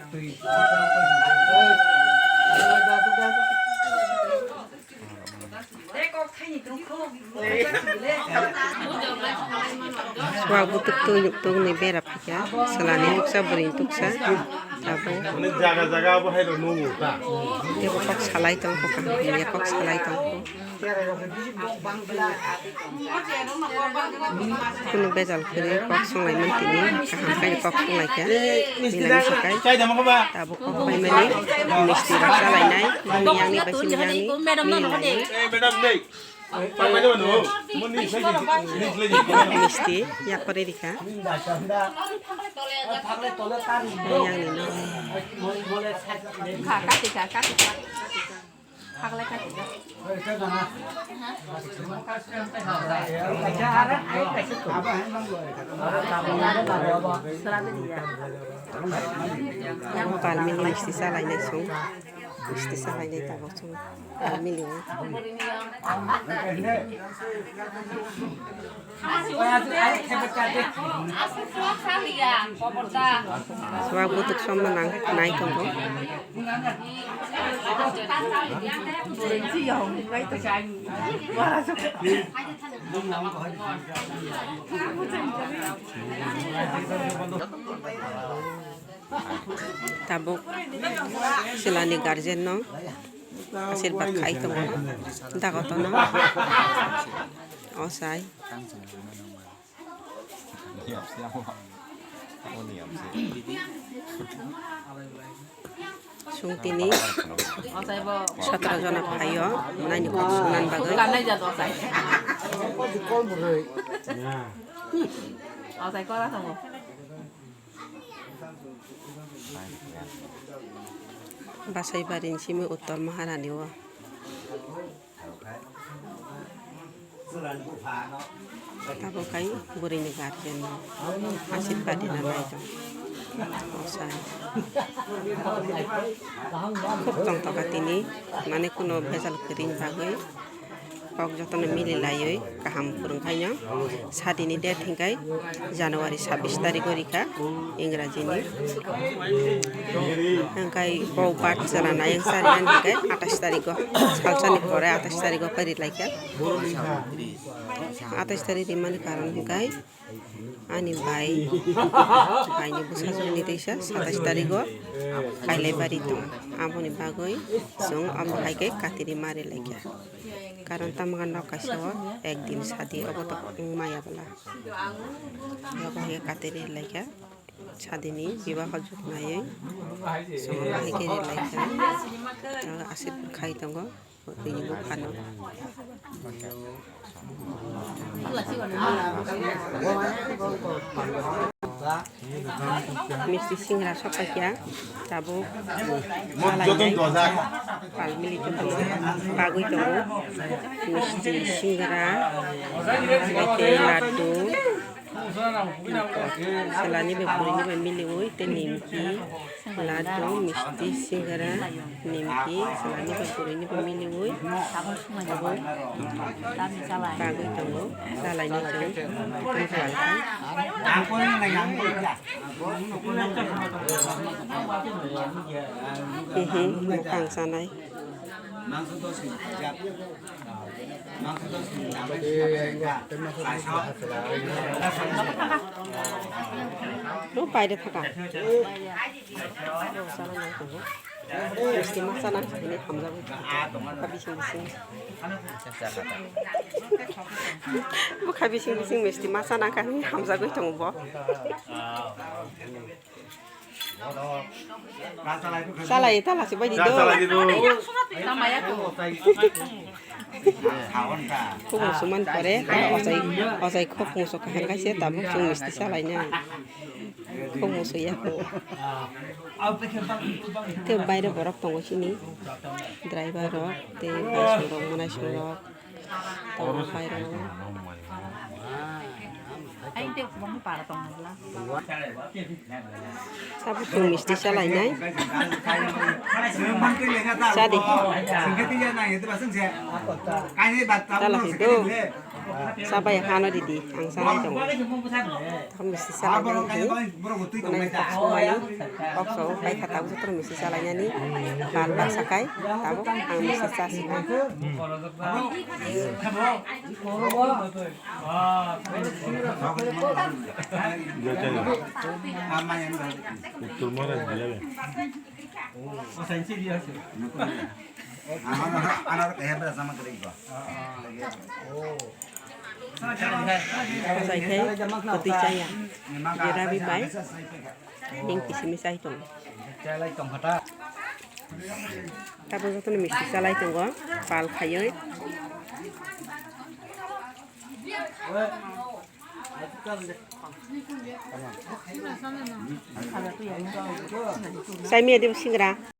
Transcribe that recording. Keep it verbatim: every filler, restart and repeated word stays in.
Wa butuk twi nuk twi ni bera phaikha, salani tuksa, bwrwi tuksa, abo. Jaga jaga abo hai rw nungo ta. Tebo kok salai tong kho, kaham ya kok salai tong kho. Kunu bejal kwrwi kok swnglai man tini, kaham khe kok swnglai kha. Nini sakai tabuk kok pai mani, misti rok chalai nai, nini yang ni bai sini yang ni, nini lai ni. Misti yak pore rikha. Yang ni no. Palmini misti salai nai song, misti salai nai tabok song, palmini. Suak butuk somno nang nai tongo. Tabuk silani guardian no asirbat khai tongo dagotono osai. Sung tini sotro jona phaio, naini kok sungna bagwi. Basai barini simi Uttor Maharani o. Tabuk kai bwrwini guardian no asirbat rina nai tong. Osai. Khub tongthok kha tini, mane kuno bejal kwrwini bagwi kok jotono mili laiwi kaham kwrwng khaino. Sadini date hwnkhe January sabbish tarikh o rikha, Ingraji ni. Hwnkhe bo bat chwla nai wng charwi ani hwnkhe atais tarikh o, salsa ni pore atais tarikh o phai ri lai kha. Atais tarikh rimani karon hwnkhe ani bai, bai ni bwsajwk ni teisa satais tarikh o kailai bari tong. Aboni bagwi chwng omo hai khe katiri ma ri lai kha. Karon tamo khe nok kaisa o ek din sadi obo to wng maya bwla. Obo hai khe katiri lai kha. Sadini bibaho juknaiwi chwng bahai khe ri lai kha. Aro aswk khai tongo tini buphano. Misti singra sok paikha tabuk. Pal mili tongwi bagwi tongo. Misti singra, tei laddu. Chwlani bai bwrwini bai miliwi tei nimki, laddu, misti, singra, nimki, chwlani bai bwrwini bai miliwi abo bagwi tongo, chalaini chwng tongthok kha. Hihi, mwkhang chanai. Bo paide thaka. Misti masa nang kha hini hamjagwi. Kha bising bising. Bo kha bising bising misti masa nang kha hini hamjagwi tongo bo. Salai, tala se bai di do. Khok musu man pore, ojai, ojai khok musu kaham kaise, tabuk chwng misti salai nai. Khok musu ya. Tei baire borok tongo chini, driver rok, tei bai song rok, monai song rok. Tabuk chwng misti salainai. Sadi. Tala si do. Sabai hano didi, ang sanai tongo. Tamo misti salai nani hi, manai kok somani, kok so bai kha tabuk jotono misti salai nani, bal baksa kai, tabuk ang misti sa sinai. Kajai khe kwtwi chaya. Jera bai bai. Ning kisimi chai tongo. Tabuk jotono misti chalai tongo. Pal khaiwi. Chai miya dibo singra.